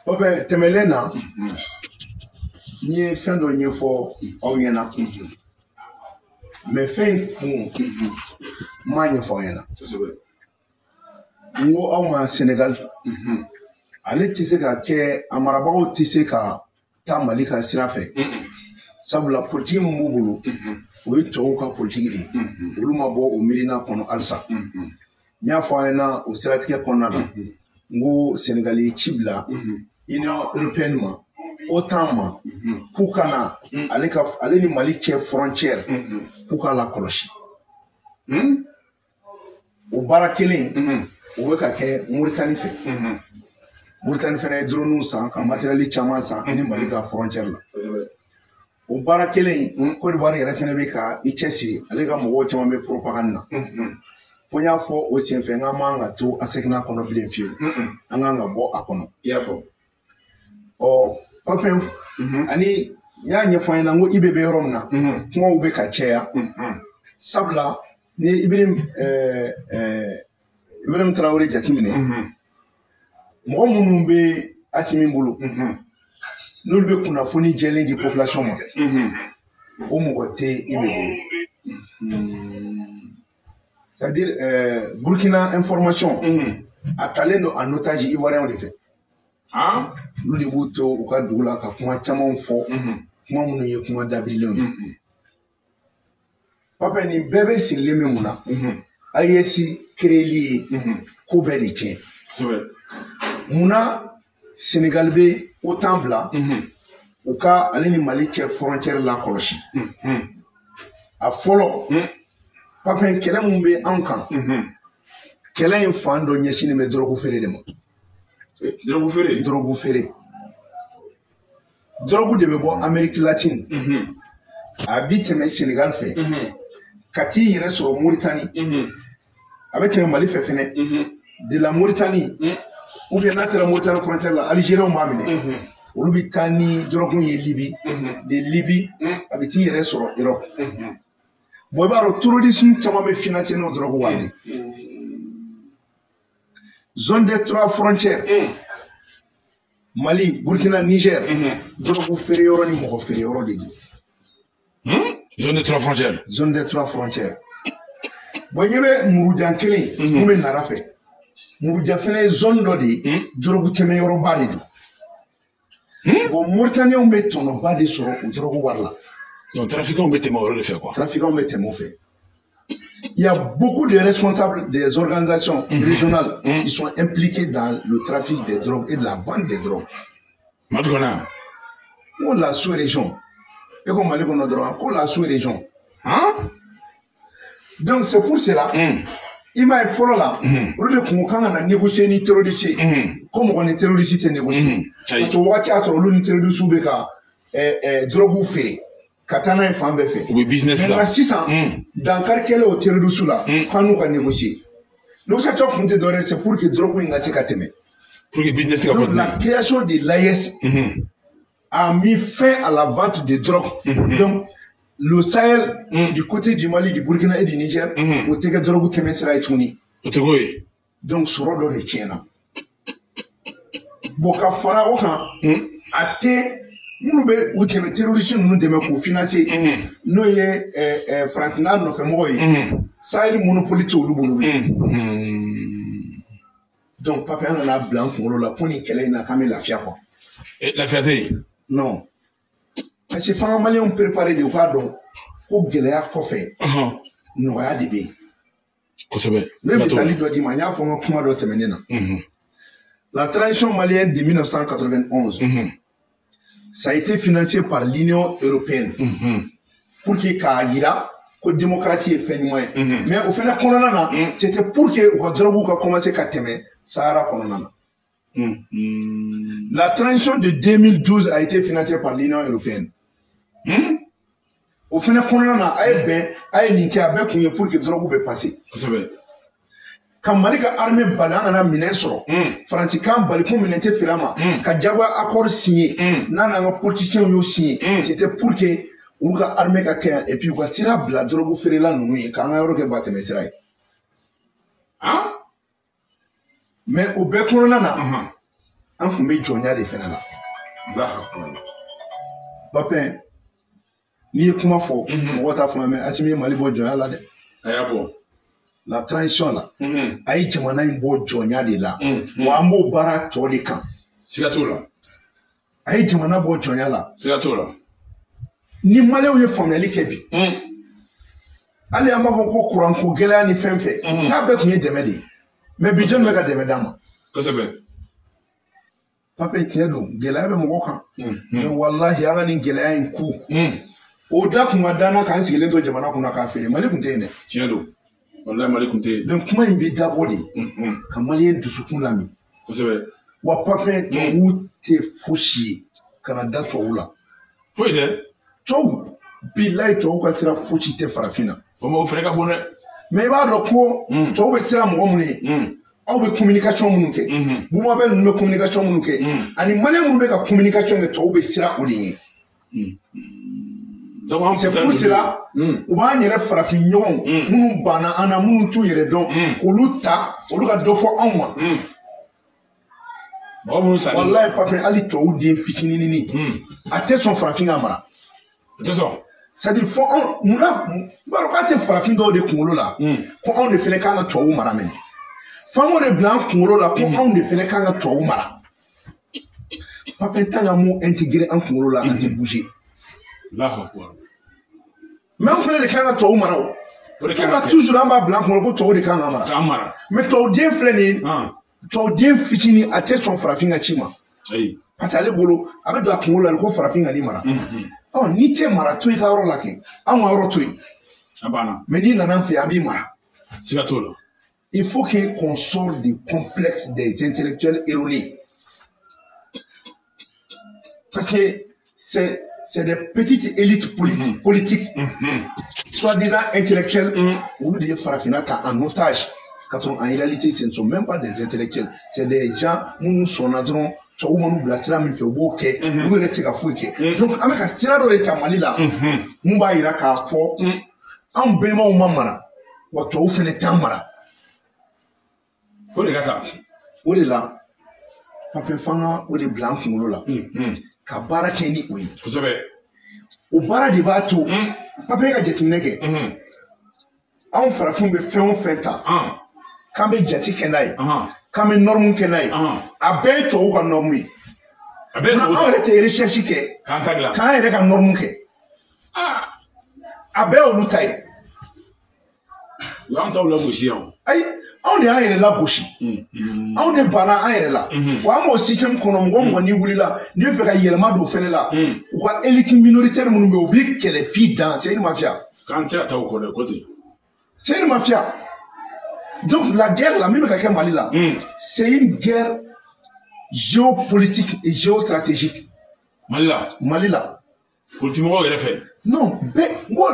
O bɛ tɛmɛlen na, n ye fɛn dɔ ɲɛfɔ aw ɲɛna, mais fɛn in kun n m'a ɲɛfɔ aw ɲɛna. N ko aw ma, Sénégal ale tɛ se ka kɛ, a marabagaw tɛ se ka taa Mali ka sira fɛ, sabula politiki min b'u bolo, o ye tubabuw ka politiki de ye, olu ma bɔ o miirina kɔnɔ halisa. N y'a fɔ aw ɲɛna o siratigɛ kɔnɔna la, n ko Sénégal ye ci bila Union européenne ma, OTAN ma, k'u ka na ale ka ale ni Mali cɛ frontière, k'u k'a lakɔlɔsi. O baara kelen o bɛ ka kɛ Moritani fɛ. Moritani fana ye drone san ka matériel caman san ani Mali ka frontière la. O baara kelen, Côte d'Ivoire yɛrɛ fana bɛ ka i cɛsiri, ale ka mɔgɔw caman bɛ propagande na. Fo n y'a fɔ o senfɛ, n k'an man ka to ASECNA kɔnɔ bilen fiyewu, an kan ka bɔ a kɔnɔ. I y'a fɔ. Ɔ, Papin, ani n y'a ɲɛfɔ an ɲɛna, n ko IB bɛ yɔrɔ min na, kumaw bɛ ka caya, sabula ni Ibrahim Traoré jateminɛ, mɔgɔ minnu bɛ Asimi bolo, n'olu bɛ kunnafoni jɛlen di population ma, o mɔgɔ tɛ IB bolo. C'est-à-dire Burkina Information a talen don en otage Ivoirien de fɛ. Olu de b'u to u ka dugu la ka kuma caman fɔ, kuma minnu ye kuma dabirilenw ye. Papa, nin bɛɛ bɛ sirilen bɛ mun na? AES créeli ye ko bɛɛ de tiɲɛ. Munna Sénégal bɛ OTAN bila u ka ale ni Mali cɛ frontière lakɔlɔsi? A fɔlɔ, Papa, kɛlɛ mun bɛ anw kan, kɛlɛ in fan dɔ ɲɛsinnen bɛ dɔrɔgu feere de ma. Dɔrɔgu feere. Dɔrɔgu feere, dɔrɔgu de bɛ bɔ Amérique latine, a bi tɛmɛ Sénégal fɛ ka t'i yɛrɛ sɔrɔ Mauritanie, a bɛ tɛmɛ Mali fɛ fɛnɛ. De la Mauritanie, ou bien n'a sera Mauritanie frontière la, Algériens b'a minɛ, olu bɛ taa ni dɔrɔgu ye Libi. De Libi, a bɛ t'i yɛrɛ sɔrɔ Europe. Bon, i b'a dɔn terrorisme caman bɛ financer n'o dɔrɔgu wari de. Zone des trois frontières, Mali, Burkina, Niger, dɔrɔgu feere yɔrɔ ni mɔgɔ feere yɔrɔ de don. Zone des trois frontières. Zone des trois frontières. Bon, ɲɛ bɛ Murujan kelen mun bɛ Nara fɛ, Murujan fɛnɛ ye zone dɔ de ye, dɔrɔgu tɛmɛ yɔrɔba de don. Bon, Mauritaniens bɛ tɔnɔba de sɔrɔ o dɔrɔgu wari la. Donc trafiquants bɛ tɛmɛ o yɔrɔ de fɛ, quoi. Trafiquants bɛ tɛmɛ o fɛ. Il y a beaucoup de responsables des organisations régionales qui sont impliqués dans le trafic des drogues et de la vente des drogues. Mali kɔnɔ yan. N ko la sous-région. E ko Mali kɔnɔ dɔrɔn, ko la sous-région. Donc c'est pour cela, i m'a ye, fɔlɔ la, olu de kun ko k'an ka na négocier ni terroriste ye. Ko mɔgɔ ni terroriste tɛ négocier. Parce que wagati y'a sɔrɔ olu ni terroriste bɛ ka drogue feere ka taa n'a ye fan bɛɛ fɛ. U bɛ business la. Maintenant sisan, dankari kɛlen o terroriste la, k'an n'u ka négocier. Négociation kun tɛ dɔwɛrɛ ye, c'est pour que drogue in ka se ka tɛmɛ. Pour que business ka Donc la continuer. création de l'AES a mis fin à la vente de drogue. Donc le Sahel, du côté du Mali, du Burkina et du Niger, o tɛ kɛ drogue tɛmɛ sira ye tuguni. O tɛ k'o ye. Donc sɔrɔ dɔ de tiɲɛna. Bon, ka fara o kan, a tɛ minnu bɛ u dɛmɛ, terroriste ninnu dɛmɛ k'u financer, n'o ye Faransi n'a nɔfɛmɔgɔw ye, Sahel monopole tɛ olu bolo bilen. Donc papi, an nana bila an kunkolo la ko nin kɛlɛ in na, k'an bɛ lafiya, quoi. Lafiya tɛ yen. Non, parce que f'an ka Maliyɛnw préparer de, u k'a dɔn ko gɛlɛya kɔfɛ, nɔgɔya de bɛ yen. N bɛ misali dɔ d'i ma, n y'a fɔ n ka kuma dɔ tɛmɛnen na. La transition malienne de 1991, ça a été financé par l'Union européenne pour que k'a yira ko démocratie ye fɛn ɲuman ye. Mais o fɛnɛ kɔnɔna na, c'était pour que u ka drogue ka commencer ka tɛmɛ Sahara kɔnɔna na. La transition de 2012 a été financée par l'Union européenne. O fɛnɛ kɔnɔna na, a ye bɛn, a ye nin kɛ, a bɛɛ kun ye pour que drogue bɛ passer. Ka Mali ka armée bali an kana minɛn sɔrɔ. Faransi kan bali ko minɛn tɛ feere an ma. Ka jagoya accord signé. N'a n'an ka politiciens y'o signé. C'était pour que olu ka armée ka kɛ yan et puis u ka sira bila drogue feerela ninnu ye, k'an ka yɔrɔ kɛ ba tɛmɛ sira ye. Mais o bɛɛ kɔnɔna na, An tun bɛ jɔnya de fɛnɛ la. Papin, n'i ye kuma fɔ, mɔgɔw t'a faamuya, mais Assimi ye Mali bɔ jɔnya la dɛ. A y'a bɔ. La transition la, a ye jamana in bɔ jɔnya de la. Wa an b'o baara tɔ de kan. Siga t'o la. A ye jamana bɔ jɔnya la. Siga t'o la. Ni Maliyɛnw ye faamuyali kɛ bi, hali an b'a fɔ ko kuranko gɛlɛya ni fɛn fɛn, n'a bɛɛ tun ye dɛmɛ de ye, mais bi jɔnni bɛ ka dɛmɛ d'an ma? Kosɛbɛ. Pape, tiɲɛ don, gɛlɛya bɛ mɔgɔ kan, mais walahi an ka nin gɛlɛya in ku, o da kun ka d'an na k'an sigilen to jamana kunna k'a feere, Mali tun tɛ yen dɛ. Tiɲɛ don, walahi Mali tun tɛ yen. Donc kuma in bɛ dabɔ de ka Maliyɛn dusukun lami. Kosɛbɛ. Wa Pape, tubabu tɛ fosi ye ka na da tubabu la. Foyi tɛ. Tubabu, bilayi, tubabu ka sira fosi tɛ farafin na. O fɛnɛ ka bon dɛ. Mais i b'a dɔn ko tubabu bɛ siran mɔgɔ minnu ye, aw bɛ communication minnu kɛ, Bumabel ninnu bɛ communication minnu kɛ, ani Maliyɛn minnu bɛ ka communication kɛ, tubabu bɛ siran o de ɲɛ. C'est pour cela u b'an yɛrɛ farafin ɲɔgɔnw minnu banna an na, minnu t'u yɛrɛ dɔn, k'olu ta, olu ka dɔ fɔ anw ma. Mɔgɔ minnu sanni. Walayi Pape, hali tubabu den fitininin, a tɛ sɔn farafin ka mara. A tɛ sɔn. C'est-à-dire fɔ anw munna, b'a dɔn k'a tɛ farafin dɔw de kunkolo la, ko anw de fɛnɛ kan ka tubabu mara minɛ. F'an k'o de bila an kunkolo la ko anw de fɛnɛ kan ka tubabu mara. Pape, tant qu'an m'o intégrer an kunkolo la, an tɛ bouger. Mais anw fɛnɛ de kan ka tubabu mara o. O de kan ka kɛ. Toujours an b'a bila an kunkolo ko tubabu de kan ka mara. K'an mara. Mais tubabuden filɛ nin ye, tubabuden fitinin a tɛ sɔn farafin ka ci ma. Ayi. Parce que ale bolo a bɛ don a kunkolo la ko farafin ka n'i mara. Ɔ n'i tɛ mara, to i ka yɔrɔ la kɛ, anw ka yɔrɔ to yen. A banna. Mais n'i nana an fɛ yen, an b'i mara. Siga t'o la. Il faut qu'on sorte du complexe des intellectuels erronés. Parce que c'est des petites élites politiques, soi-disant intellectuelles, ou des farafina en otage. Quand en réalité, ce ne sont même pas des intellectuels, c'est des gens, nous nous sommes adrons, nous nous Donc, avec un sira de Mali là, nous va k'a fɔ, an bɛnbaw ma mara, wa tubabu fɛnɛ t'an mara. Fo de ka taa. O de la, Pape, f'an ka o de bila an kunkolo la, ka baara kɛ ni o ye. Kosɛbɛ. O baara de b'a to, Pape, e ka jateminɛ kɛ, anw farafinw bɛ fɛn o fɛn ta, k'an bɛ jate kɛ n'a ye, k'an bɛ norme kɛ n'a ye, a bɛɛ ye tubabuw ka norme ye. A bɛɛ ye tubabuw. Anw yɛrɛ tɛ recherche kɛ, k'an ta dilan, k'an yɛrɛ ka norme kɛ. A bɛɛ y'olu ta ye. U y'an taw lagosi yan. Ayi, anw de y'an yɛrɛ lagosi. Anw de banna an yɛrɛ la. Wa an b'o système kɔnɔ, mɔgɔ o mɔgɔ n'i wulila, n'i bɛ fɛ ka yɛlɛma don o fɛnɛ la, u ka élite minoritaire minnu bɛ yen, u b'i kɛlɛ f'i dan. C'est une mafia. K'an tɛ se ka taa o kɔ dɛ, ko ten. C'est une mafia. Donc la guerre là, même avec Mali là, c'est une guerre géopolitique et géostratégique. Mali là. Mali là. Politique mɔgɔw yɛrɛ fɛ. Non, bɛɛ, n ko,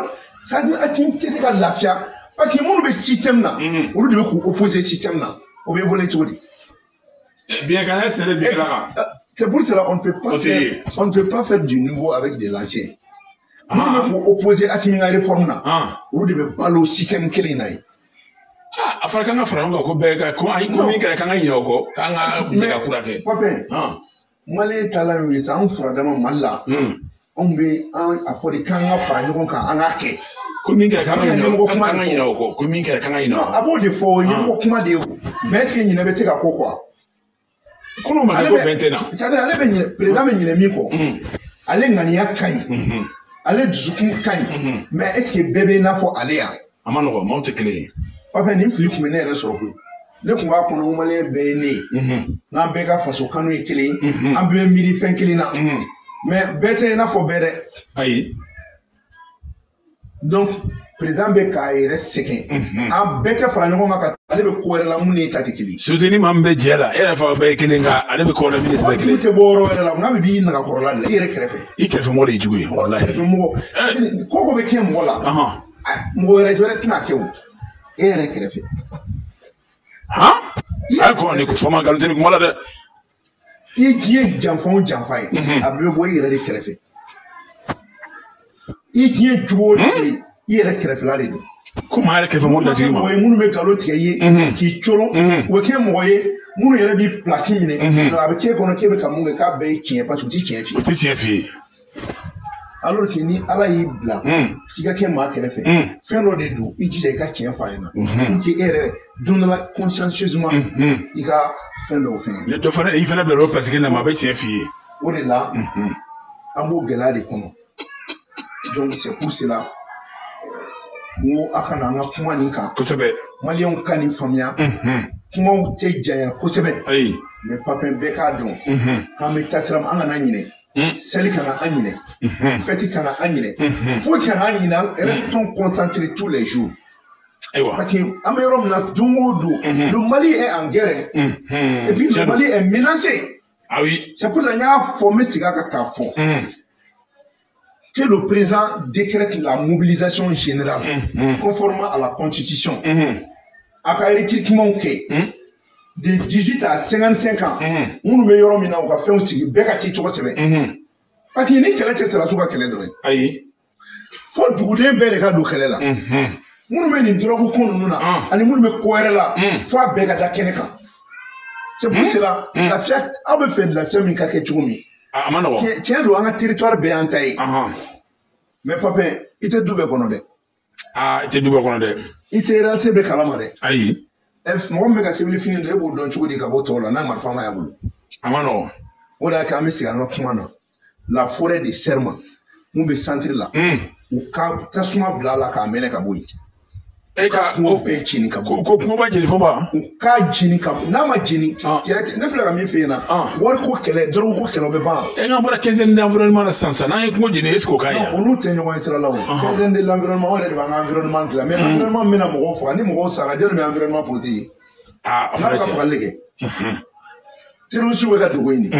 ça dit, a tun tɛ se ka lafiya. Parce que minnu bɛ système na, olu de bɛ k'u opposer système na. O bɛ évoluer cogo di? Bien qu'an y'a sɛnɛ bi kala kan. C'est pour cela on ne peut pas faire, on ne peut pas faire du nouveau avec de l'ancien. Minnu bɛ k'u opposer Assimi ka réforme na, olu de bɛ balo système kelen in na yen. A fɔra k'an ka fara ɲɔgɔn kan ko bɛɛ ka ko ayi ko min kɛra k'an ka ɲinɛ o kɔ, k'an ka jɛ ka kura kɛ. Pape, Maliyɛn taalan y'o ye sa, anw furadama Mali la, anw bɛ an a fɔ de k'an ka fara ɲɔgɔn kan, an k'a kɛ. Ko min kɛra k'an ka ɲinɛ o kɔ, ko min kɛra k'an ka ɲinɛ o kɔ. A b'o de fɔ, o ye ɲɛmɔgɔ kuma de ye o. Mais est-ce que ɲinɛ bɛ se ka ko quoi? Ko n'o ma kɛ ko bɛn tɛ na. C'est-à-dire ale bɛ ɲinɛ, président bɛ ɲinɛ min kɔ, ale ŋaniya ka ɲi, ale dusukun ka ɲi, mais est-ce que bɛɛ bɛ i n'a fɔ ale yan? A ma nɔgɔn, maaw tɛ kelen ye. Pape, nin fili tun bɛ ne yɛrɛ sɔrɔ koyi. Ne tun b'a kɔnɔ ko Maliyɛn bɛɛ ye ne ye, n'an bɛɛ ka faso kanu ye kelen ye, an bɛɛ bɛ miiri fɛn kelen na, mais bɛɛ tɛ i n'a fɔ bɛɛ dɛ. Ayi. Donc président bɛ k'a yɛrɛ sɛgɛn, an bɛɛ tɛ fara ɲɔgɔn kan ka ale bɛ ko wɛrɛ la mun ni ta tɛ kelen ye. Surtout ni maa min bɛ jɛ la, e yɛrɛ fa bɛɛ ye kelen nka ale bɛ ko wɛrɛ min tɛ kelen ye. Tɛ bɔ yɔrɔ wɛrɛ la, n'a bɛ b'i nagakɔrɔla de la, i yɛrɛ kɛrɛfɛ. I kɛrɛfɛmɔgɔ de ye jugu ye, walahi. Kɛrɛfɛmɔgɔ, ko ko bɛ kɛ mɔgɔ la, mɔgɔ wɛrɛ tɛna kɛ o. E yɛrɛ kɛrɛfɛ. Han? A kɔni ko fɔ ma nkalon tɛ nin kuma la dɛ. I ye diɲɛ janfa o janfa ye, a bɛɛ bɛ bɔ i yɛrɛ de kɛrɛfɛ. I ye diɲɛ jugu o jugu ye, i yɛrɛ kɛrɛfɛla de don. Ko maa yɛrɛ kɛrɛfɛ mɔgɔ latigi ma. Mɔgɔ ye minnu bɛ nkalon tigɛ i ye, k'i coron, u bɛ kɛ mɔgɔ ye Minnu yɛrɛ b'i place minɛ a bɛ k'e kɔnɔ k'e bɛ ka mun kɛ k'a bɛɛ ye tiɲɛ parce que u ti tiɲɛ f'i ye. U ti tiɲɛ f'i ye. Alors que ni Ala y'i bila k'i ka kɛ maa kɛrɛfɛ fɛn dɔ de don i jija i ka tiɲɛ f'a ɲɛna pour que e yɛrɛ don dɔ la consciencieusement i ka fɛn dɔw fɛn. Dɔ fana i fana bila o place kelen na ma a bɛ tiɲɛ f'i ye. O de la an b'o gɛlɛya de kɔnɔ donc c'est pour cela n ko a ka na an ka kuma nin kan. Kosɛbɛ. Maliyɛnw ka nin faamuya. Kumaw tɛ janya kosɛbɛ. Ayi. Mais Papin bɛɛ k'a dɔn. K'an bɛ taa sira ma an kana ɲinɛ. Seli kana an ɲinɛ. Fɛti kana an ɲinɛ. Foyi kana an ɲinɛ, restons concentrés tous les jours. Ayiwa. Parce que an bɛ yɔrɔ min na don o don. Le Mali est en guerre. Et puis le Mali est menacé. Ah oui. C'est pour ça n y'a fɔ n bɛ segin a kan k'a fɔ. Que le président décrète la mobilisation générale conformément à la Constitution. A ka recrutement kɛ de 18 à 55 ans. Minnu bɛ yɔrɔ min na u ka fɛnw sigi bɛɛ ka t'i tɔgɔ sɛbɛn. Parce que ni kɛlɛ tɛ sɔrɔdasiw ka kɛlɛ dɔrɔn ye. Ayi. Fo duguden bɛɛ de ka don kɛlɛ la. Minnu bɛ nin dɔrɔgu ko ninnu na ani minnu bɛ ko wɛrɛ la fo a bɛɛ ka da kɛnɛ kan. C'est pour cela lafiya aw bɛ fɛ lafiya min ka kɛ cogo min. A ma nɔgɔn. Tiɲɛ don an ka territoire bɛɛ y'an ta ye. Mais Papin i tɛ du bɛɛ kɔnɔ dɛ. Aa i tɛ du bɛɛ kɔnɔ dɛ. I tɛ réalité bɛɛ kalama dɛ. Ayi. Mɔgɔ min bɛ ka civil fini don e b'o dɔn cogo di ka bɔ tɔw la n'a marifa ma y'a bolo. A ma nɔgɔn. O de y'a kɛ an bɛ segin an ka kuma na la forêt de Serma mun bɛ centre la. U ka tasuma bila a la k'a mɛnɛ ka bɔ yen. E ka kungo bɛɛ jeni ka bɔ. Ko kungo b'a jeni fo ma. U k'a jeni ka n'a ma jeni. Ne filɛ ka min f'i ɲɛna. Wariko kɛlɛ dɔrɔgu ko kɛlɛ o bɛ ban. E n'an bɔra quinzaine de l'environnement na sisan sisan n'an ye kungo jeni est ce que o ka ɲi. Olu tɛ ɲɔgɔn ye sira la o. Quinzaine de l'environnement anw yɛrɛ de b'an ka environnement dilan mais environnement bɛna mɔgɔw faga ni mɔgɔw sara jɔnni bɛ environnement protéger. Aa o fana tiɲɛ. N'a bɛ ka fagali kɛ. Terroriste bɛ ka dogo yen de.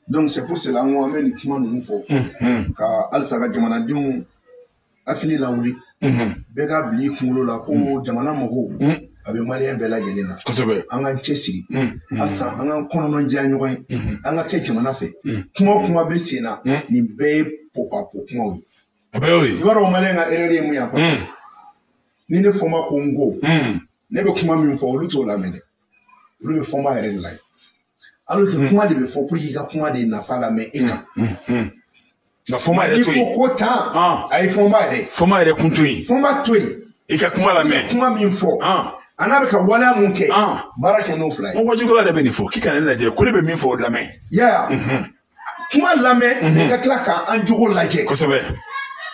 Donc c'est pour cela n ko an bɛ nin kuma ninnu fɔ. Ka halisa ka jamanadenw hakili lawuli. Bɛɛ ka bila i kunkolo la ko jamana mɔgɔw a bɛ maliyɛn bɛɛ lajɛlen na. Kosɛbɛ. An k'an cɛsiri halisa an k'an kɔnɔna jɛya ɲɔgɔn ye an ka kɛ jamana fɛ kuma o kuma bɛ sen na nin bɛɛ ye pɔpapo kumaw ye. A bɛɛ y'o ye. I b'a dɔn maliyɛn ka erreur ye mun ye a kɔnɔ. Ni ne fɔma ko n ko ne bɛ kuma min fɔ olu t'o lamɛn dɛ olu bɛ fɔma yɛrɛ de la ye alors que kuma de bɛ fɔ pour que i ka kuma de nafa lamɛn e kan. Nka fɔma yɛrɛ to yen. N'i ko ko tan. A ye fɔma yɛrɛ. Fɔma yɛrɛ kun to yen. Fɔma to yen. I ka kuma lamɛn. Kuma min fɔ. A n'a bɛ ka waleya mun kɛ. Baara kɛ n'o fila ye. N ko wajukɛla yɛrɛ bɛ nin fɔ k'i kana ne lajɛ ko ne bɛ min fɔ o lamɛn. Ya. Kuma lamɛn i ka tila k'an jogo lajɛ. Kosɛbɛ.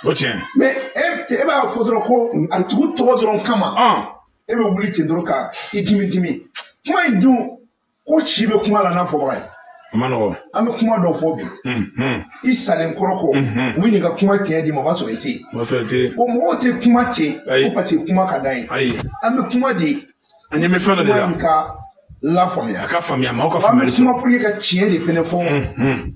O tiɲɛ. Mais e b'a fɔ dɔrɔn ko a tugu tɔgɔ dɔrɔn kama. E bɛ wuli ten dɔrɔn ka i dimi dimi. Kuma in dun ko si bɛ kuma la n'a fɔbaga ye. A ma nɔgɔn. An bɛ kuma dɔ fɔ bi. I salen kɔrɔ kɔ. U bɛ n'i ka kuma tiɲɛ d'i ma o b'a sɔrɔ i tɛ yen. O b'a sɔrɔ i tɛ yen. Bon mɔgɔw tɛ kuma ten. Ko parce que kuma ka d'an ye. Ayi. An bɛ kuma de. An ɲɛ bɛ fɛn dɔ de la. Kuma in ka lafaamuya. A ka faamuya maaw ka faamuyali sɔrɔ. An bɛ kuma pour que ka tiɲɛ de fɛnɛ fɔ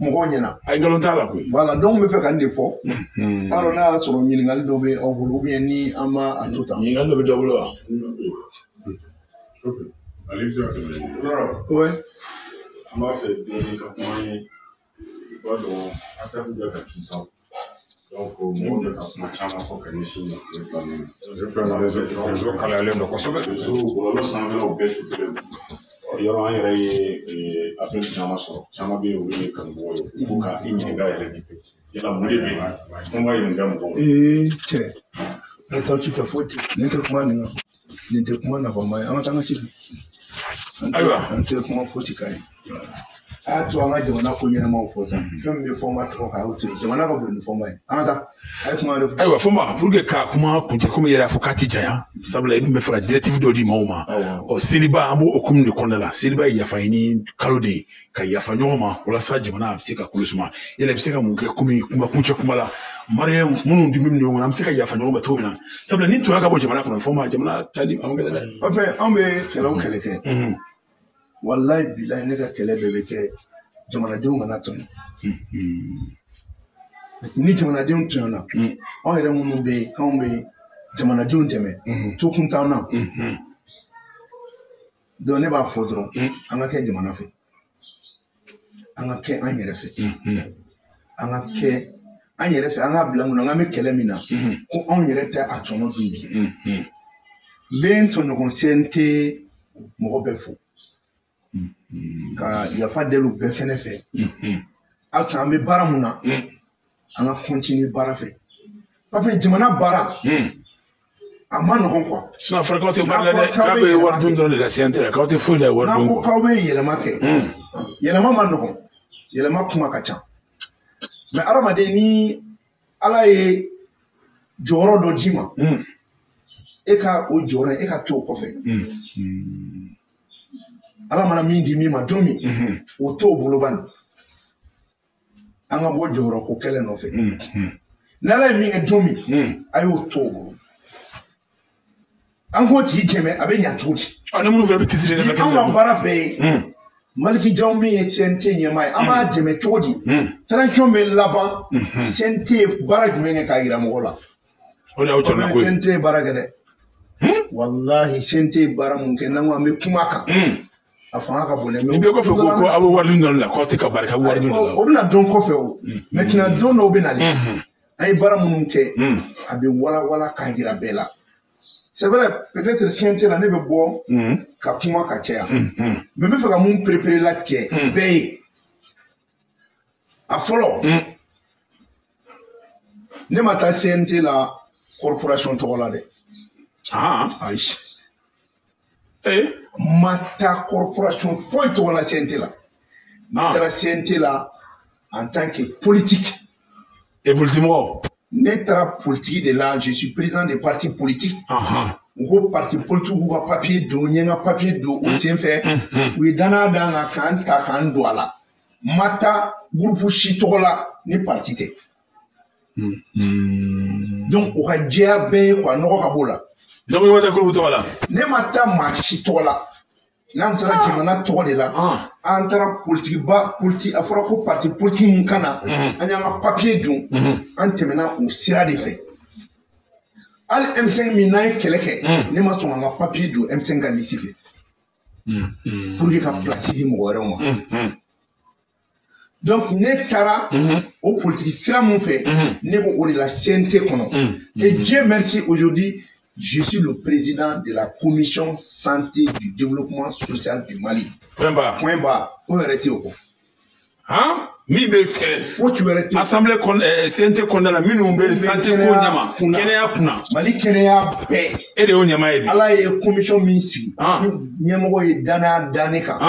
mɔgɔw ɲɛna. Ayi nkalon t'a la koyi. Voilà donc n bɛ fɛ ka nin de fɔ. N t'a dɔn n'a y'a sɔrɔ ɲininkali dɔ bɛ aw bolo ou bien ni an b'a a to tan. Ɲininkali dɔ bɛ dɔ bolo wa? Ok. Ale bɛ se ka tɛmɛ. Ouais. An b'a fɛ dɔɔni ka kuma ye i b'a dɔn attaque bɛ ka k'i kan donc mɔgɔw bɛ ka kuma caman fɔ ka ɲɛsin tile fila ninnu ma. Réseau kalayalen don kosɛbɛ. Réseau bɔlɔlɔ sanfɛlaw bɛɛ sutelen don yɔrɔ an yɛrɛ ye appel caman sɔrɔ caman bɛ yen olu ye kanubagaw ye u ko ka i ɲininka yɛrɛ de yala mun de bɛ yen fo n b'a ɲininka mɔgɔw. Cɛ ne t'aw ci fɛ foyi tɛ nin tɛ kuma nin kan nin tɛ kuma nafama ye an ka taa an ka ci fɛ. Ayiwa. An tɛ kuma fosi k'a ye. A y'a to an ka jamana ko ɲɛnamaw fɔ sa. Fɛn min bɛ fɔma tɔgɔ kan a y'o to yen. Jamana ka bon ni fɔma ye. An ka taa. A ye kuma wɛrɛ fɔ. Ayiwa fɔma pour que ka kuma kuncɛ komi i yɛrɛ y'a fɔ k'a ti janya sabula i tun bɛ fɛ ka directive dɔ di maaw ma. Ɔ seliba an b'o hokumu de kɔnɔna la seliba ye yafa ɲini kalo de ye ka yafa ɲɔgɔn ma walasa jamana a bɛ se ka kolo suma yala i bɛ se ka mun kɛ komi kuma kuncɛ kuma la Mariam minnu dimi bɛ ɲɔgɔn na an bɛ se ka yafa ɲɔgɔn ma cogo min na sabula ni tɔɲɔ ka bɔ jamana kɔnɔ fɔma jamana tali an bɛ dɛ. Pape anw bɛ kɛlɛ o kɛlɛ kɛ. Walayi bilayi ne ka kɛlɛ bɛɛ bɛ kɛ jamanadenw kana tɔɲɔ. Ni jamanadenw tɔɲɔna anw yɛrɛ minnu bɛ yen k'anw bɛ jamanadenw dɛmɛ to kun t'an na. Donc ne b'a fɔ dɔrɔn an ka kɛ jamana fɛ an ka kɛ an yɛrɛ fɛ an ka kɛ an yɛrɛ fɛ an ka bila mun na an bɛ kɛlɛ min na ko anw yɛrɛ tɛ a tɔnɔ dun bi. N bɛ n tɔɲɔgɔn CNT mɔgɔ bɛɛ fo. Ka yafa deli u bɛɛ fɛnɛ fɛ. Halisa an bɛ baara mun na, an ka continuer baara fɛ. Pape, jamana baara, a ma nɔgɔn quoi. Sinon a fɔra k'aw tɛ baara la dɛ, k'a bɛ wari dun dɔrɔn de la CNT la, k'aw tɛ foyi la wari dun kɔ. N'an ko k'aw bɛ yɛlɛma kɛ, yɛlɛma ma nɔgɔn, yɛlɛma kuma ka ca. Mais hadamaden ni Ala ye jɔyɔrɔ dɔ d'i ma, e ka o jɔyɔrɔ e ka to o kɔfɛ. Ala mana min di min ma don min, o t'o bolo bani. An ka bɔ jɔyɔrɔ ko kɛlɛ nɔfɛ. Ni Ala ye min kɛ don min, a y'o to o bolo. An k'o tigi dɛmɛ, a bɛ ɲa cogo di? Ni minnu fana bɛ tisiri ne fɛ. Anw ka baara bɛɛ ye Maliki Jaw min ye CNT ɲɛmaa ye, an b'a dɛmɛ cogo di? Transition bɛ laban, CNT ye baara jumɛn kɛ k'a yira mɔgɔw la? O de y'aw cɛna ko ye. CNT ye baara kɛ dɛ. Walahi CNT ye baara mun kɛ, n'an ko an bɛ kuma kan, a fanga ka bon dɛ. Nin bɛɛ kɔfɛ ko aw bɛ wari dun dɔrɔn la, k'aw tɛ ka barika wari dun la. O bɛna dɔn kɔfɛ o. Maintenant don dɔw bɛ nalen, an ye baara minnu kɛ, a bɛ walawala k'a yira bɛɛ la. C'est vrai, peut-être CNT la ne bɛ bɔ ka kuma ka caya. Mais n bɛ fɛ ka mun perepere latigɛ bɛɛ ye. A fɔlɔ, ne ma taa CNT la corporation tɔgɔ la dɛ. Ayi. Ma taa corporation foyi tɔgɔ la CNT la. Ne taara CNT la en tant que politique. Et politique mɔgɔ? Ne taara politique de la, je suis président des partis politiques. U ko parti politique k'u ka papier don, n ye n ka papier don o sen fɛ. U ye danaya d'an kan k'an ta k'an don a la. Ma taa groupe si tɔgɔ la ni parti tɛ. Donc o ka jɛya bɛɛ ye quoi, nɔgɔ ka b'o la. Donc i ma taa groupe tɔgɔ la? Ne ma taa maa si tɔgɔ la. N'an taara jamana tɔgɔ de la, an taara politique ba politique, a fɔra ko parti politique mun ka na, an y'an ka papier don, an tɛmɛna o sira de fɛ. Hali M5 min n'an ye kɛlɛ kɛ, ne ma sɔn k'an ka papier don M5 ka liste fɛ. Pour que ka place di mɔgɔ wɛrɛw ma. Donc ne taara o politique sira mun fɛ, ne b'o de la CNT kɔnɔ. Et Dieu merci aujourd'hui, je suis le président de la commission santé du développement social du Mali. Point barre. Point barre. Faut arrêter au Hein? Mi be fait. Faut tu arrêter. Assemblée CNT kɔnɔna la minnu bɛ santé ko ɲɛma, kɛnɛya kunna. Mali kɛnɛya bɛɛ. E de y'o ɲɛmaa ye bi. Ala ye commission min sigi. Ɲɛmɔgɔ ye danaya da ne kan.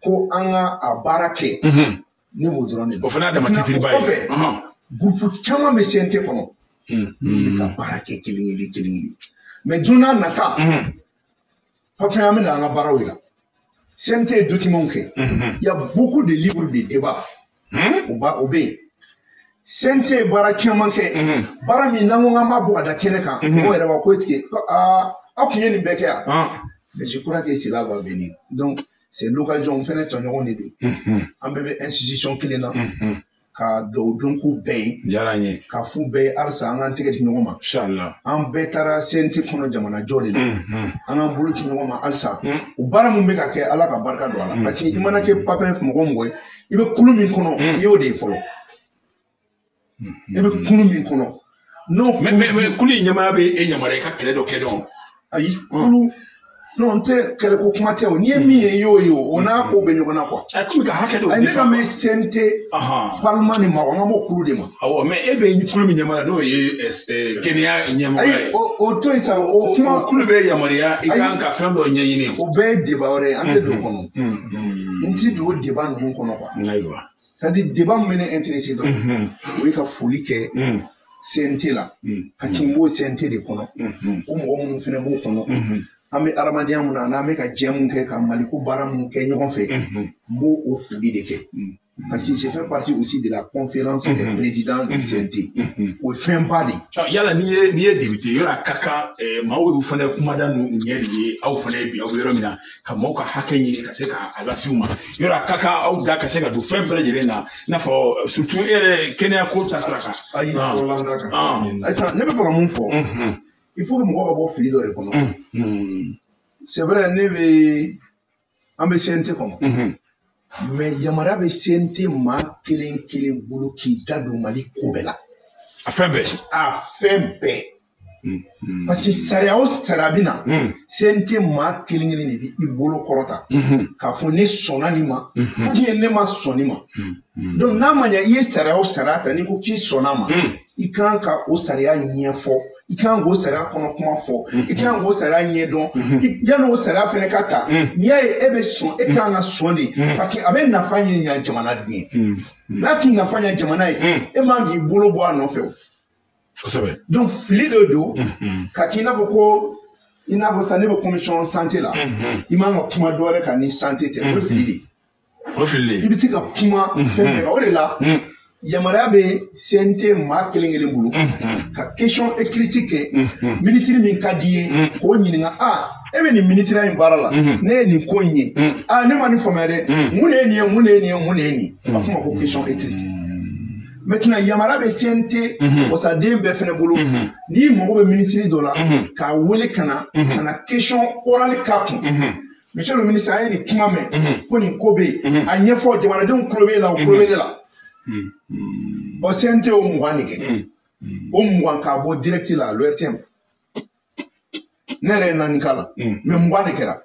Ko an ka a baara kɛ. Ne b'o dɔrɔn de la. O fana y'a dama titiriba ye. O kɔfɛ, groupe caman bɛ CNT kɔnɔ. Minnu bɛ ka baara kɛ kelen kelen kelen kelen. Mais don n'a nata, papier an bɛ na an ka baaraw yira. CNT ye document kɛ. Il y a beaucoup de livres de débat. O bɛ yen. CNT ye baara caman kɛ. Baara min n'an ko k'an b'a bɔ ka da kɛnɛ kan, mɔgɔw yɛrɛ b'a ko tigɛ aa aw tun ye nin bɛɛ kɛ yan. Mais je crois que cela va venir. Donc c'est l'occasion fɛnɛ tɔɲɔgɔn de don. An bɛɛ bɛ institution kelen na. Ka duwawu don k'u bɛɛ ye. Diyara n ye. Ka f'u bɛɛ ye halisa an k'an tɛgɛ di ɲɔgɔn ma. Inchallah. An bɛɛ taara CNT kɔnɔ jamana jɔ de la. An k'an bolo di ɲɔgɔn ma halisa. O baara mun bɛ ka kɛ Ala ka barika don a la. Parce que i mana kɛ papier mɔgɔ o mɔgɔ ye, i bɛ kulu min kɔnɔ, i y'o de ye fɔlɔ. I bɛ kulu min kɔnɔ. N'o mais kulu in ɲɛmaaya bɛ e yamaruya i ka kɛlɛ dɔ kɛ dɔrɔn. Ayi kulu. Non, n tɛ kɛlɛko kuma tɛ o. N'i ye min ye i y'o ye o. O n'a ko bɛ ɲɔgɔn na quoi. A komi ka hakɛ dɔw. Ayi ne ka mɛn CNT parlement de ma o, an ka bɔ kulu de ma. Awɔ mais e bɛ kulu min ɲɛmaaya n'o ye kɛnɛya ɲɛmɔgɔ ye. Ayi o to yen sa o kuma. O kulu bɛ yamaruya i kan ka fɛn dɔ ɲɛɲini. O bɛɛ ye débat wɛrɛ ye, an tɛ don o kɔnɔ. N ti don o débat ninnu kɔnɔ quoi. Ayiwa. C'est à dire débat min bɛ ne intéressé dɔrɔn, o ye ka foli kɛ CNT la. Ka kin b'o CNT de kɔnɔ. O mɔgɔ minnu fɛnɛ b'o kɔnɔ. An bɛ adamadenya mun na n'an bɛ ka jɛ mun kɛ ka Maliko baara mun kɛ ɲɔgɔn fɛ, n b'o o foli de kɛ. Parce que je fais partie aussi de la conférence des présidents du CNT. O ye fɛnba de ye. Yala n'i ye député yɔrɔ a ka kan maaw fana kumada n'u ɲɛ de ye aw fana ye bi aw bɛ yɔrɔ min na ka maaw ka hakɛ ɲini ka se k'a lase u ma yɔrɔ a ka kan aw da ka se ka don fɛn bɛɛ lajɛlen na i n'a fɔ surtout e yɛrɛ kɛnɛya ko ta sira kan. Ayi ayi ne bɛ fɛ ka mun fɔ. Il faut que mɔgɔ ka bɔ fili dɔ de kɔnɔ. C'est vrai ne bɛ an bɛ CNT kɔnɔ. Mais yamaruya bɛ CNT maa kelen kelen bolo k'i da don Mali ko bɛɛ la. A fɛn bɛɛ. A fɛn bɛɛ. Parce que sariya o sariya bɛ na. CNT maa kelen kelen de b'i bolo kɔrɔta k'a fɔ ne sɔnna nin ma ou bien ne ma sɔn nin ma. Donc n'a ma ɲɛ i ye sariya o sariya ta, n'i ko k'i sɔnna ma, i kan ka o sariya ɲɛfɔ, i kan k'o sariya kɔnɔ kuma fɔ, i kan k'o sariya ɲɛdɔn. Yanni o sariya fɛnɛ ka ta, n'i y'a ye e bɛ sɔn, e kan ka sɔn de, parce que a bɛ nafa ɲini yan jamana ye. N'a tun nafa ɲɛ jamana ye, e man k'i bolo bɔ a nɔfɛ o. Kosɛbɛ. Donc fili de don ka k'i n'a fɔ ko i n'a fɔ sisan ne bɛ commission santé la, i man ka kuma dɔ wɛrɛ kan ni santé tɛ, o ye fili de ye. O fili de ye. I bɛ se ka kuma fɛn bɛɛ kan. O de la yamaruya bɛ CNT maa kelen kelen bolo ka question écrite kɛ minisiri min ka di ye k'o ɲininka, a e bɛ nin minisiriya in baara la, ne ye nin ko in ye, a ne ma nin faamuya dɛ, mun de ye nin ye, mun de ye nin ye, mun de ye nin ye. A b'a fɔ o ma ko question écrite. Maintenant yamaruya bɛ CNT wasaden bɛɛ fɛnɛ bolo, n'i mago bɛ minisiri dɔ la k'a wele ka na question orale k'a kun. Monsieur le ministre, an ye nin kuma mɛn ko nin ko bɛ yen, a ɲɛfɔ jamanadenw tulo bɛ e la, o tulo bɛ ne la. Ɔ CNT o 20 de kɛ, o 20 k'a bɔ direct la l'ORTM. Ne yɛrɛ ye 4 k'a la, mais 20 de kɛra.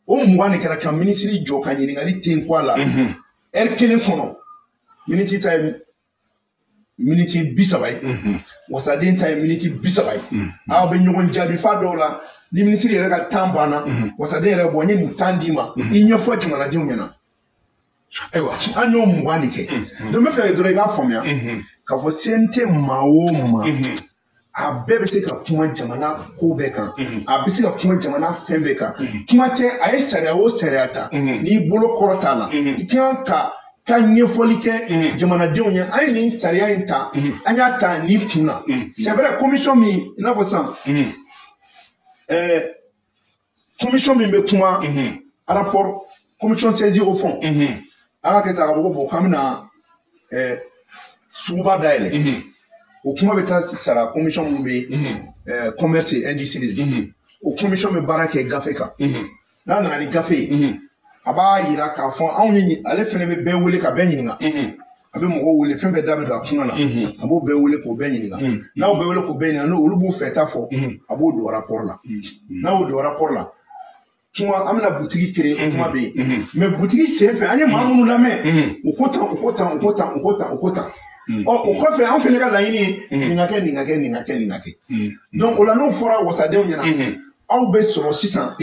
O 20 de kɛra ka minisiri jɔ ka ɲininkali ten ko a la heure kelen kɔnɔ. Miniti ta ye miniti 30 ye, wasaden ta ye miniti 30 ye. Aw bɛ ɲɔgɔn jaabi fa dɔw la, ni minisiri yɛrɛ ka temps banna, wasaden yɛrɛ bɔ n ye nin temps d'i ma, i ɲɛfɔ jamanadenw ɲɛna. Ayiwa, an y'o 20 de kɛ. Donc n bɛ fɛ dɔrɔn i k'a faamuya k'a fɔ CNT maa o maa, a bɛɛ bɛ se ka kuma jamana ko bɛɛ kan, a bɛ se ka kuma jamana fɛn bɛɛ kan. Kuma tɛ a ye sariya o sariya ta, n'i bolo kɔrɔ t'a la, i kan ka ɲɛfɔli kɛ jamanadenw ye. An ye nin sariya in ta, an y'a ta nin kun na. C'est vrai, commission min i n'a fɔ sisan, commission min bɛ kuma rapport, commission saisie au fond, an ka kɛ tan k'a fɔ ko bon k'an bɛna suguba dayɛlɛ, o kuma bɛ taa sara commission minnu bɛ commerce et industrie de, o commission bɛ baara kɛ gafe kan. N'a nana ni gafe ye, a b'a yira k'a fɔ anw ye, ale fɛnɛ bɛ bɛɛ wele ka bɛɛ ɲininka. A bɛ mɔgɔw wele fɛn fɛn da bɛ don a kuma na, a b'o bɛɛ wele k'o bɛɛ ɲininka. N'a y'o bɛɛ wele k'o bɛɛ ɲininka, n'olu b'u fɛ ta fɔ, a b'o don rapport la. N'a y'o don rapport la, kuma an bɛna butigi créer, o kuma bɛ yen. Mais butigi sen fɛ, an ye maa minnu lamɛn, u ko tan, u ko tan, u ko tan, u ko tan, u ko tan. Ɔ o kɔfɛ an fɛnɛ ka laɲini ye nin ka kɛ, nin ka kɛ, nin ka kɛ, nin ka kɛ. Donc o la n'o fɔra wasadenw ɲɛna, aw bɛ sɔrɔ sisan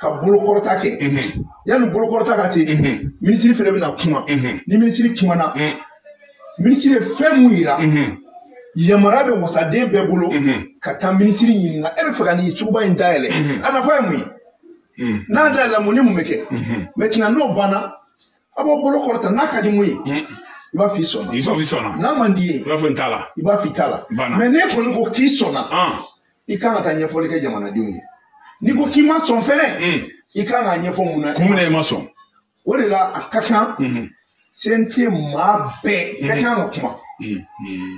ka bolokɔrɔta kɛ. Yanni bolokɔrɔta ka ten, minisiri fɛnɛ bɛna kuma. Ni minisiri kumana, minisiri ye fɛn mun yira, yamaruya bɛ wasaden bɛɛ bolo ka taa minisiri ɲininka, e bɛ fɛ ka nin suguba in dayɛlɛ, a nafa ye mun ye? N'a dayɛlɛla mun ni mun bɛ kɛ? Maintenant n'o banna, a b'o bolo kɔrɔta. N'a ka di mun ye, i b'a f'i sɔnna. I b'a f'i sɔnna. N'a man di ye, i b'a fɔ n t'a la. I b'a f'i t'a la. Mais n'e kɔni ko k'i sɔnna, i kan ka taa ɲɛfɔli kɛ jamanadenw ye. N'i ko k'i ma sɔn fɛnɛ, i kan k'a ɲɛfɔ mun na. Kun min na i ma sɔn. O de la a ka kan CNT maa bɛɛ kan ka kuma.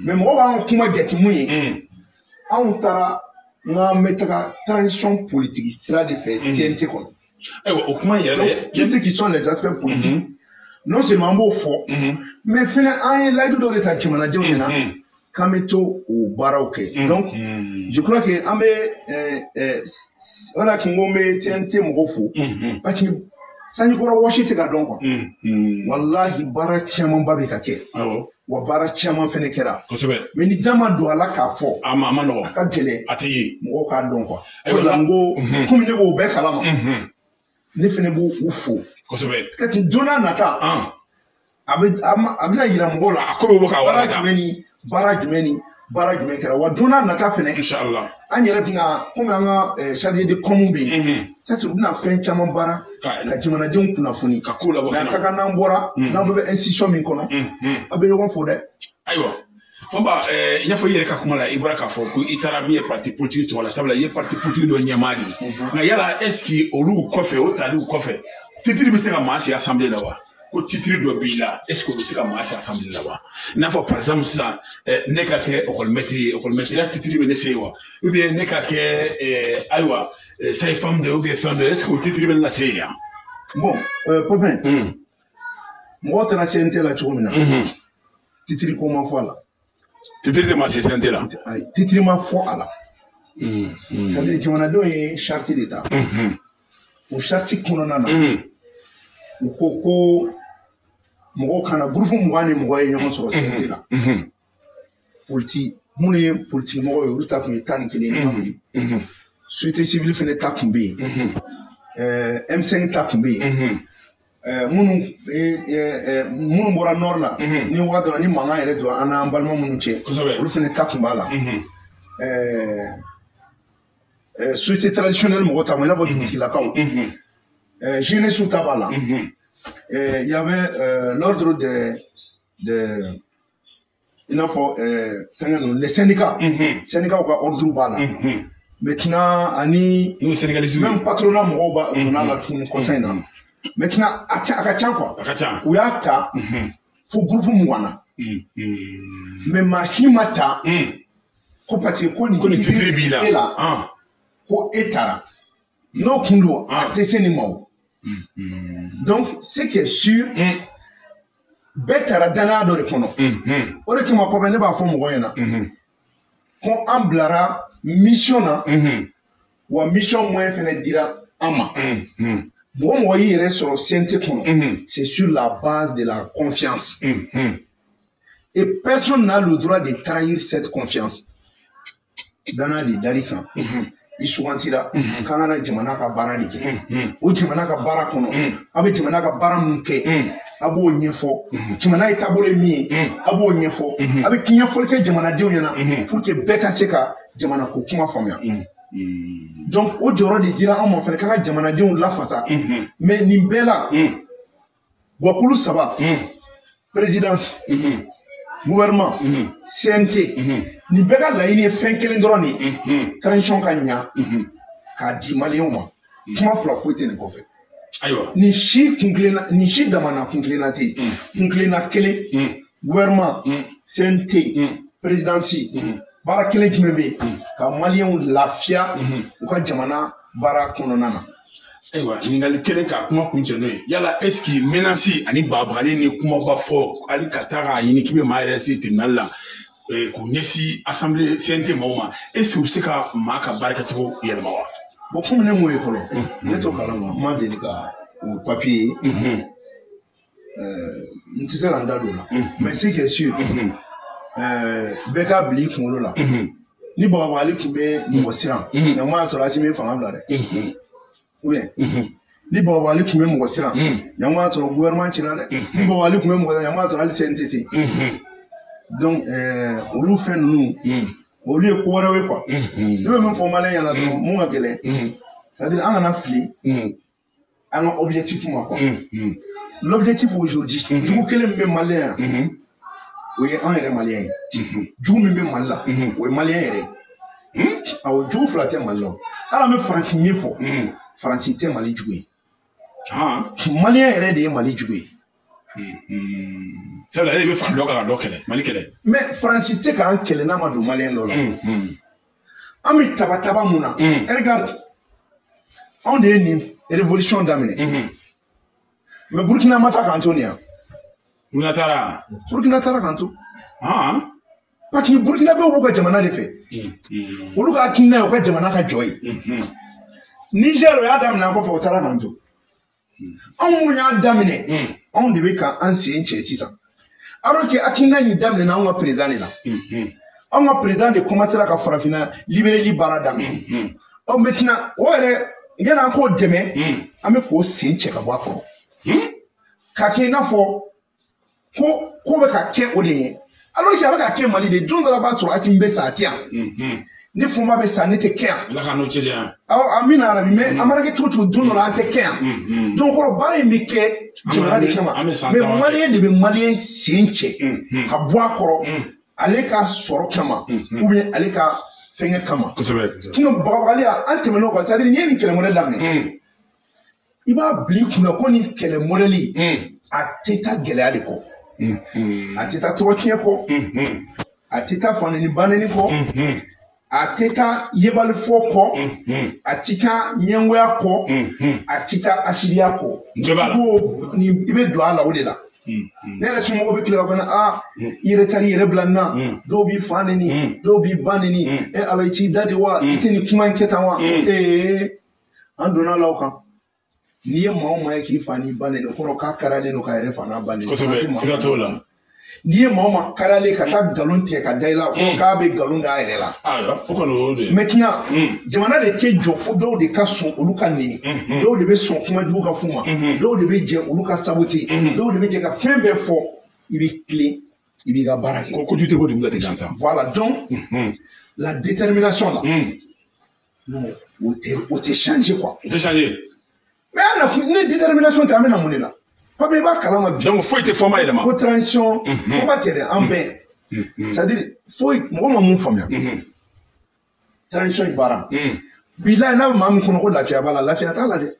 Mais mɔgɔw b'an ka kuma jate mun ye, anw taara n'an bɛ taga transition politique sira de fɛ CNT kɔnɔ. Ayiwa, o kuma yɛrɛ dɛ. Tout ce qui sont les aspects politiques, non seulement an b'o fɔ, mais fɛnɛ an ye layidu dɔ de ta jamanadenw ɲɛna k'an bɛ to o baaraw kɛ. Donc je crois que an bɛ o de la kun ko n bɛ CNT mɔgɔw fo, parce que sanjikɔrɔ wɔsi tɛ ka dɔn quoi. Walahi baara camanba bɛ ka kɛ. Wa baara caman fɛnɛ kɛra. Kosɛbɛ. Mais ni da ma don a la k'a fɔ, a ma nɔgɔn, a ka gɛlɛn, a tɛ ye, mɔgɔw k'a dɔn quoi. O de la n ko komi ne b'o bɛɛ kalama, ne fɛnɛ b'o u fo. Kosɛbɛ. Peut-être don n'a nata, a bɛna yira mɔgɔw la. A ko bɛ bɔ k'a walaka. Baara jumɛn ni baara jumɛn ni baara jumɛn kɛra. Wa don n'a nata fɛnɛ, inshallah, an yɛrɛ bɛna komi an ka chargé de com bɛ yen, peut-être u bɛna fɛn caman baara ka jamanadenw kunnafoni. Ka kow labɔ. Mais a ka kan n'an bɔra, n'an bɛɛ bɛ institution min kɔnɔ, a bɛ ɲɔgɔn fo dɛ. Ayiwa, Fɔnba, i n'a fɔ i yɛrɛ ka kuma la, i bɔra k'a fɔ ko i taara min ye parti politique tɔgɔ la, sabula i ye parti politique dɔ ɲɛmaa de ye. Nka yala est ce que olu kɔfɛ, o taliw kɔfɛ, titre bɛ se ka maa si assemblée la wa? Ko titre dɔ b'i la, est ce que o bɛ se ka maa si assemblée la wa? I n'a fɔ par exemple sisan, ne ka kɛ école maître ye, école maître titre bɛ ne se wa? Ou bien ne ka kɛ ayiwa sage-femme dɔ ou bien fɛn dɔ, est ce que o titre bɛ ne lase yen? Bon, Papin, mɔgɔw taara CNT la cogo min na, titre ko ma fɔ a la. Titre tɛ ma se CNT la. Ayi, titre ma fɔ a la. C'est-à-dire jamanadenw ye charte de ta. O charte kɔnɔna na, u ko ko mɔgɔw kana groupe 20 ni mɔgɔ ye ɲɔgɔn sɔrɔ CNT la. Politique minnu ye politique mɔgɔw ye, olu ta tun ye 11 ye, ni ma fili. Société civile fɛnɛ ta tun bɛ yen. M5 ta tun bɛ yen. Minnu bɔra nord la, ni waati dɔ la ni mankan yɛrɛ don an n'an balima minnu cɛ, olu fɛnɛ ta tun b'a la. Société traditionnelle mɔgɔ ta, i n'a fɔ dugutigilakaw, jeunesse ta b'a la. Il y avait l'ordre de i n'a fɔ fɛngɛ ninnu, les syndicats, syndicats ka ordre b'a la. Maintenant ani même patronat mɔgɔw b'a donna la tuguni kɔsa in na. Maintenant a ka ca quoi. A ka ca. U y'a ta fo groupe 20 na. Mais maa si ma ta ko parce que ko nin titre b'i la, e la, ko e taara. N'o kun don, a tɛ se nin ma o. Donc ce qui est sûr, bɛɛ taara danaya dɔ de kɔnɔ. O de kama kɔfɛ ne b'a fɔ mɔgɔw ɲɛna ko an bilara mission na, wa mission moyen fɛnɛ dira an ma. Mɔgɔ mɔgɔ y'i yɛrɛ sɔrɔ CNT kɔnɔ, c'est sur la base de la confiance. Et personne n'a le droit de trahir cette confiance. Danaya de dar'i kan. I sugantira k'an ka na jamana ka baara de kɛ. O jamana ka baara kɔnɔ, a bɛ jamana ka baara mun kɛ, a b'o ɲɛfɔ. Jamana ye taabolo ye min ye, a b'o ɲɛfɔ. A bɛ ɲɛfɔli kɛ jamanadenw ɲɛna pour que bɛɛ ka se ka jamana ko kuma faamuya. Donc o jɔyɔrɔ de dira an ma fɛnɛ k'an ka jamanadenw lafasa. Mais nin bɛɛ la, guwakulu 3, présidence, gouvernement, CNT, nin bɛɛ ka laɲini ye fɛn kelen dɔrɔn de ye, transition ka ɲa k'a di maliyɛnw ma. Kuma fila foyi tɛ nin kɔfɛ. Ayiwa. Nin si kun kelenna, nin si damana kun kelenna tɛ yen. Kun kelenna kelen, gouvernement, CNT, présidence, baara kelen jumɛn bɛ yen ka maliyɛnw lafiya u ka jamana baara kɔnɔna na. Ayiwa, ɲininkali kelen k'a kuma kuncɛ n'o ye, yala est ce que menace ani bagabagali ni kumaba fɔ hali ka taa k'a ɲini k'i bɛ maa yɛrɛ se tribunal la k'u ɲɛsin assemblée CNT maaw ma, est ce que u bɛ se ka maa ka baara kɛcogo yɛlɛma wa? Bon, komi ne m'o ye fɔlɔ, ne t'o kalama, n ma deli ka o papier ye, n tɛ se ka n da don o la. Mais ce qui est sûr, bɛɛ k'a bila i kunkolo la, ni bagabagali tun bɛ mɔgɔ siran, yango y'a sɔrɔ Asimi ye fanga bila dɛ. Ou bien ni bagabagali tun bɛ mɔgɔ siran, yango y'a sɔrɔ gouvernement cira dɛ. Ni bagabagali tun bɛ mɔgɔ siran, yango y'a sɔrɔ hali CNT tɛ yen. Donc olu fɛn ninnu, olu ye ko wɛrɛw ye quoi. Ne bɛ min fɔ maliyɛn ɲɛna dɔrɔn, mun ka gɛlɛn, c'est à dire an kana fili an ka objectif ma quoi. L'objectif aujourd'hui, jugu kelen min bɛ maliyɛn yan, o ye an yɛrɛ maliyɛn ye. Jugu min bɛ Mali la, o ye maliyɛn yɛrɛ ye. Awɔ, jugu fila tɛ Mali la. Hali an bɛ Faransi min fɔ, Faransi tɛ Mali jugu ye. Maliyɛn yɛrɛ de ye Mali jugu ye. Sabula ale de bɛ fan dɔ kan ka dɔ kɛlɛ, Mali kɛlɛ. Mais Faransi tɛ k'an kɛlɛ n'a ma don maliyɛn dɔ la. An bɛ tabataba mun na? Regarde, anw de ye nin révolution daminɛ. Mais Burkina ma taa k'an to nin yan. Burkina taara. Burkina taara k'an to. Parce que Burkinabɛw b'u ka jamana de fɛ. Olu ka hakilina ye u ka jamana ka jɔ ye. Niger o y'a daminɛ an kɔfɛ, o taara k'an to. Anw minnu y'a daminɛ, anw de bɛ ka an sen cɛ sisan. Alors que hakilina in daminɛna anw ka président de la. Anw ka président de commencera ka farafinna libérali baara daminɛ. Ɔ maintenant o yɛrɛ yanni an k'o dɛmɛ, an bɛ k'o sen cɛ ka bɔ a kɔrɔ. K'a kɛ i n'a fɔ ko bɛ ka kɛ o de ye. Alors que a bɛ ka kɛ Mali de, don dɔ la b'a sɔrɔ Asimi bɛ sa, a tɛ yan. Ni Foma bɛ sa, ne tɛ kɛ yan. Ala k'an n'o cɛ janya. Awɔ, amina rabi, mais a mana kɛ cogo cogo, don dɔ la an tɛ kɛ yan. Donc kɔrɔ baara in bɛ kɛ jamana de kama. Mais maliyɛn de bɛ maliyɛn sen cɛ ka bɔ a kɔrɔ ale ka sɔrɔ kama ou bien ale ka fɛnkɛ kama. Kosɛbɛ. Sinon bagabagali an tɛmɛn'o kan, c'est à dire n'i ye nin kɛlɛ modèle daminɛ, i b'a bila i kunna ko nin kɛlɛ modèle a tɛ taa gɛlɛya de kɔ. A tɛ taa tɔgɔ tiɲɛ kɔ, a tɛ taa faneni baneni kɔ, a tɛ taa yebali fɔ kɔ, a tɛ taa ɲɛngoya kɔ, a tɛ taa asidiya kɔ. I bɛ don a la o de la. Ne yɛrɛ somɔgɔw bɛ tile ka fana aa i yɛrɛ taara i yɛrɛ bila nin na dɔw b'i fa neni dɔw b'i ba neni e Ala i t'i da de wa i tɛ nin kuma in kɛ tan wa ee an donna la o kan n'i ye maa o maa ye k'i fa n'i ba neni o kɔrɔ k'a kariyalen don k'a yɛrɛ fa n'a ba neni. Kosɛbɛ, siga t'o la. N'i ye maa o maa kariyalen ka taa nkalon tigɛ ka da i la o kɔrɔ k'a bɛ nkalon da a yɛrɛ la. Ayiwa, o kɔni o y'o de ye. Maintenant jamana de tɛ jɔ fo dɔw de ka sɔn olu ka neni dɔw de bɛ sɔn kuma jugu ka f'u ma dɔw de bɛ jɛ olu ka saboter dɔw de bɛ jɛ ka fɛn bɛɛ fɔ i bɛ tilen i b'i ka baara kɛ. Ko kojugu tɛ ko dugu la ten gansan. Voilà, donc la détermination là non o tɛ changer quoi. O tɛ changer. Mais an na ni détermination tɛ an bɛ na mun de la? Pape i b'a kalama bi. Donc foyi tɛ fɔ ma yɛlɛma. Ko transition fɔba tɛ dɛ an bɛɛ. C'est-à-dire foyi mɔgɔ ma mun faamuya. Transition in baara. Bilahi n'a bɛ maa min kɔnɔ ko lafiya b'a la lafiya t'a la dɛ.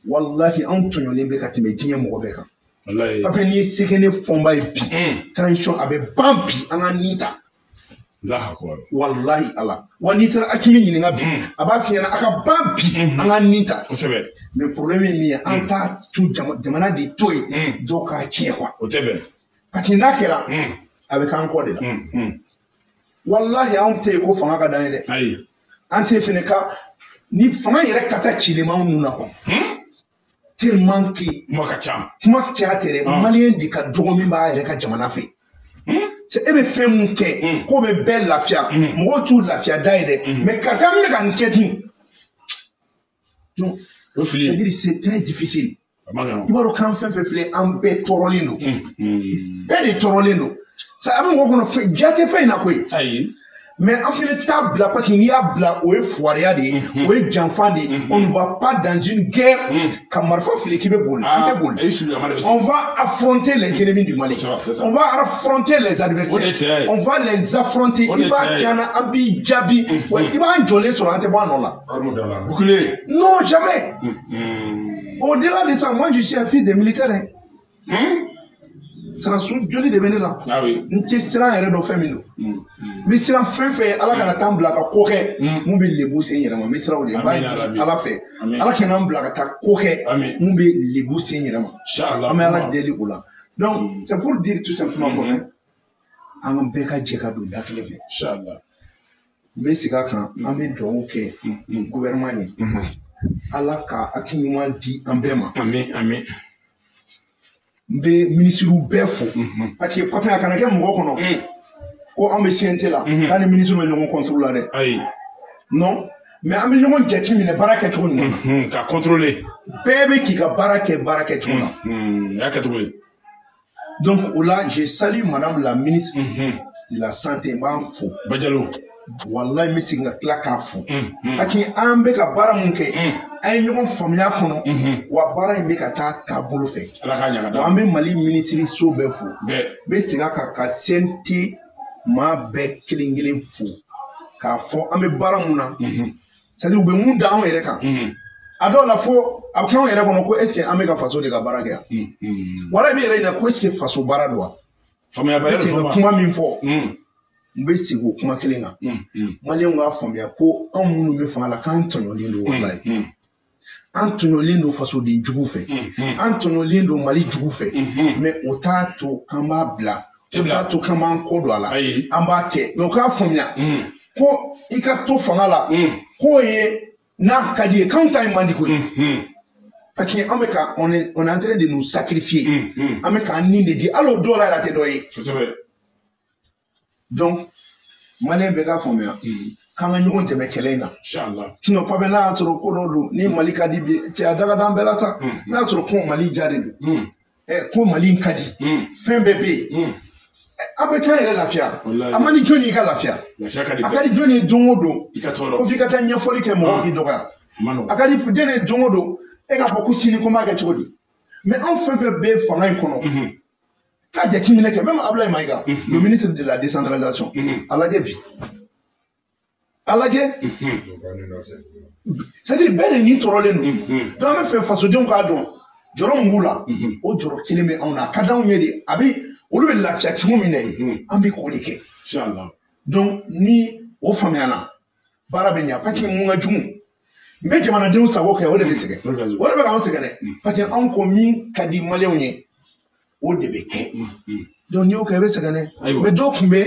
Walahi anw tɔɲɔlen bɛ ka tɛmɛ diɲɛ mɔgɔ bɛɛ kan. Walahi. Pape n'i ye se kɛ ne fɔnba ye bi. Transition a bɛ ban bi an ka nin ta. Wallahi Ala. Wa n'i taara Asimi ɲininka bi a b'a f'i ɲɛna a ka ban bi an ka nin ta. Kosɛbɛ. Mais problème ye min ye an t'a to jamana de to yen dɔw k'a tiɲɛ quoi. O tɛ bɛn. Parce que n'a kɛra a bɛ k'an kɔ de la. Wallahi anw tɛ yen ko fanga ka d'an ye dɛ. Ayi. An tɛ fɛnɛ ka ni fanga yɛrɛ kasa cilen b'anw nun na quoi. Tellement que. Kuma ka ca. Kuma caya tɛ dɛ. Maliyɛn de ka dɔgɔ min b'a yɛrɛ ka jamana fɛ. E bɛ fɛn mun kɛ k'o bɛ bɛɛ lafiya mɔgɔw t'u lafiya da ye dɛ mais karisa min bɛ ka nin kɛ dun donc c'est-à-dire c'est très difficile i b'a dɔn k'an fɛn fɛn filɛ an bɛɛ tɔɔrɔlen don bɛɛ de tɔɔrɔlen don a bɛ mɔgɔ kɔnɔ ja tɛ fɛn in na koyi ayi mais an fɛnɛ t'a bila parce que n'i y'a bila o ye fugariya de ye o ye janfa de ye on ne va pas dans une guerre ka marifa fili k'i bɛ boli an tɛ boli on va affronter les ennemis du Mali on va affronter les adversaires on va les affronter i b'a kɛ an na an b'i jaabi wa i b'an jɔlen sɔrɔ an tɛ bɔ an nɔ la. Bouclier. Non jamais. Au-delà de ça, moi je suis un fils de militaire. Sarasu joli de bɛ ne la. N tɛ siran yɛrɛ dɔn fɛn min don. N bɛ siran fɛn fɛn ye Ala kana taa n bila ka ko kɛ mun bɛ lebu se n yɛrɛ ma n bɛ siran o de ye n b'a ɲini Ala fɛ Ala kana n bila ka taa ko kɛ mun bɛ lebu se n yɛrɛ ma. An bɛ Ala deli o la. Donc c'est pour dire tout simplement ko an bɛɛ ka jɛ ka don da kelen fɛ. N bɛ segin a kan an bɛ dugawu kɛ gouvernement ye. Ala ka hakili ɲuman di an bɛɛ ma. Ami ami. N bɛ minisiriw bɛɛ fo parce que papiye a kana kɛ mɔgɔ kɔnɔ ko an bɛ CNT la k'a ni minisiriw bɛ ɲɔgɔn contrôle la dɛ. Ayi. Non mais an bɛ ɲɔgɔn jate minɛ baara kɛcogo ɲuman na. Ka contrôler. Bɛɛ bɛ k'i ka baara kɛ baara kɛcogo la. Y'a kɛcogo ye. Donc o la je salue madame la ministre de la santé n b'an fo. Bajalo. Walayi n bɛ segin ka tila k'a fo. Parce que an bɛ ka baara mun kɛ. An ye ɲɔgɔn faamuya kɔnɔ wa baara in bɛ ka taa taabolo fɛ. Ala k'a ɲa ka d'a ma. An bɛ Mali minisiriso bɛɛ fo. Bɛɛ. N bɛ segin a kan ka CNT maa bɛɛ kelen kelen fo k'a fɔ an bɛ baara mun na. C'est-à-dire u bɛ mun da anw yɛrɛ kan. A dɔw la fo a bɛ kɛ anw yɛrɛ kɔnɔ ko est-ce que an bɛ ka faso de ka baara kɛ yan. Wala i bɛ yɛrɛ ɲininka ko est-ce que faso baara don wa. Faamuyabaliya de fɔ ma. Kuma min fɔ. N bɛ segin o kuma kelen kan. Maliyɛnw k'a faamuya ko anw minnu bɛ fanga la k'an tɔɲɔlen don walayi. An tɔɲɔlen don fasoden jugu fɛ. An tɔɲɔlen don Mali jugu fɛ. Mais o t'a to k'an b'a bila. O t'a to k'an b'an kɔ don a la. An b'a kɛ mais o k'a faamuya ko i ka to fanga la k'o ye n'a ka di ye k'anw ta ye man di koyi. Parce que an bɛ ka on est en train de nous sacrifier. An bɛ k'an ni de di hali o dɔw la yɛrɛ a tɛ dɔ ye. Kosɛbɛ. Donc maliyɛn bɛɛ k'a faamuya k'an ka ɲɔgɔn dɛmɛ kɛlɛ in na. Inchallah. Sinon pape n'a y'a sɔrɔ ko dɔw don ni Mali ka di bi cɛ a da ka d'an bɛɛ la sa. N'a y'a sɔrɔ ko Mali ja de don. Ko Mali in ka di. Fɛn bɛɛ bɛ yen. An bɛ k'an yɛrɛ lafiya. A man di jɔnni y'i ka lafiya. Lafiya ka di. A ka di jɔnni ye don o don. I ka tɔɔrɔ. Ko f'i ka taa ɲɛfɔli kɛ mɔgɔw k'i dɔgɔya. A ka di jɔnni ye don o don e k'a fɔ ko sini ko n b'a kɛ cogo di. Mais anw fɛn fɛn bɛ fanga in kɔnɔ. K'a jateminɛ kɛ même Ablaye Maïga le ministre de la décentralisation a lajɛ bi a lajɛ c'est-à-dire bɛɛ de nin tɔɔrɔlen don donc an bɛ fɛ fasodenw k'a dɔn jɔrɔ min b'u la o jɔrɔ kelen bɛ anw na a ka d'anw ye de a bɛ olu bɛ lafiya cogo min dɛ an bɛ k'o de kɛ donc ni o faamuyana baara bɛ ɲa parce que mun ka jugu n bɛ jamanadenw sago kɛ o de bɛ sɛgɛn o de bɛ k'anw sɛgɛn dɛ parce que anw ko min ka di maliyɛnw ye. O de bɛ kɛ. Donc n'i y'o kɛ, i bɛ sɛgɛn dɛ. Mais dɔw tun bɛ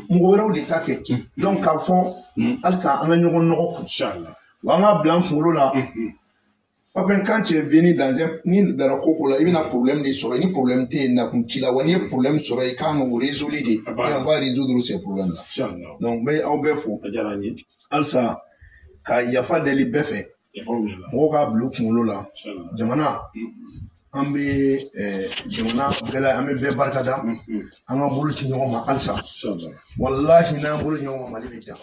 mɔgɔ wɛrɛw de ta kɛ. Donc k'a fɔ halisa an ka ɲɔgɔn nɔgɔ kun. Wa an ka bila an kunkolo la. Papa, quand tu es venu dans un ni dara ko la, i bɛna problème de sɔrɔ. Ni problème tɛ yen, nakun t'i la. Wa n'i ye problème sɔrɔ, i kan k'o résoudre de. Et on va résoudre ces problèmes là. Donc n bɛ aw bɛɛ fo. Halisa ka yafa deli bɛɛ fɛ. Mɔgɔw k'a bila u kunkolo la. Jamana, an bɛ jamana bɛɛ la, an bɛ bɛɛ barika da. An ka bolo ci ɲɔgɔn ma halisa. Walahi, n'an bolo ci ɲɔgɔn ma, Mali bɛ diya.